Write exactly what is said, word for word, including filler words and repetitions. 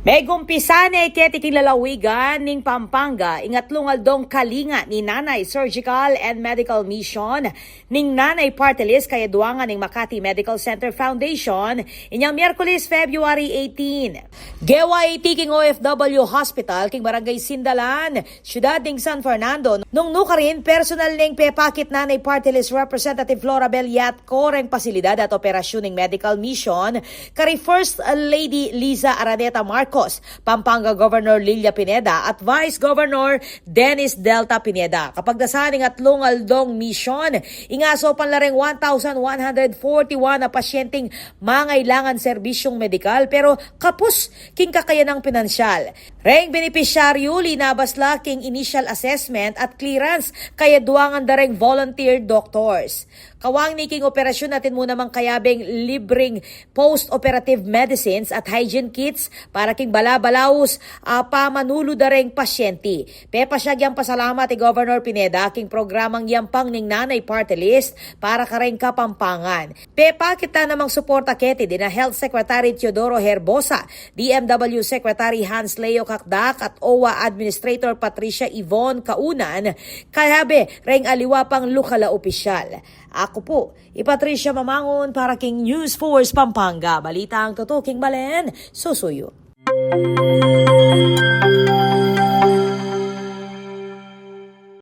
Megumpisa ne keti king lalawigan ning Pampanga ing atlung aldong kalinga ni Nanay Surgical and Medical Mission ning Nanay Party List kayaduangan ning Makati Medical Center Foundation inyang Miyerkules, February eighteen. Gewa iti king O F W Hospital king Barangay Sindalan, Siyudad ning San Fernando, nung nukarin personal neng pepakit Nanay Party List Representative Florabel Yatco reng pasilidad at operasyun ning medical mission kari First Lady Liza Araneta Marcos, Pampanga Governor Lilia Pineda at Vice Governor Dennis Delta Pineda. Kapagdasan ning atlung aldong mission, ingasopan la reng one thousand one hundred forty-one a pasyenteng mangailangan serbisyung medikal, pero kapus king kakayanang pinansyal. Reng benepisyaryu, linabas la king initial assessment at clearance kayaduangan da reng volunteer doctors. Kawang ni king operasyun, atin mu namang kayabeng libreng post-operative medicines at hygiene kits para king bala-balaus a pamanulu da reng pasyente. Pepasyag yang pasalamat i Governor Pineda king programang yampang ning Nanay Party List para kareng Kapampangan. Pepakit la namang suporta keti dina Health Secretary Teodoro Herbosa, D M W Secretary Hans Leo Cacdac at O W A Administrator Patricia Yvonne Caunan, kayabe reng aliwa pang lokal a opisyal. Aku pu i Patricia Mamangun para king News Force Pampanga. Balitang tutuking balen, susuyu.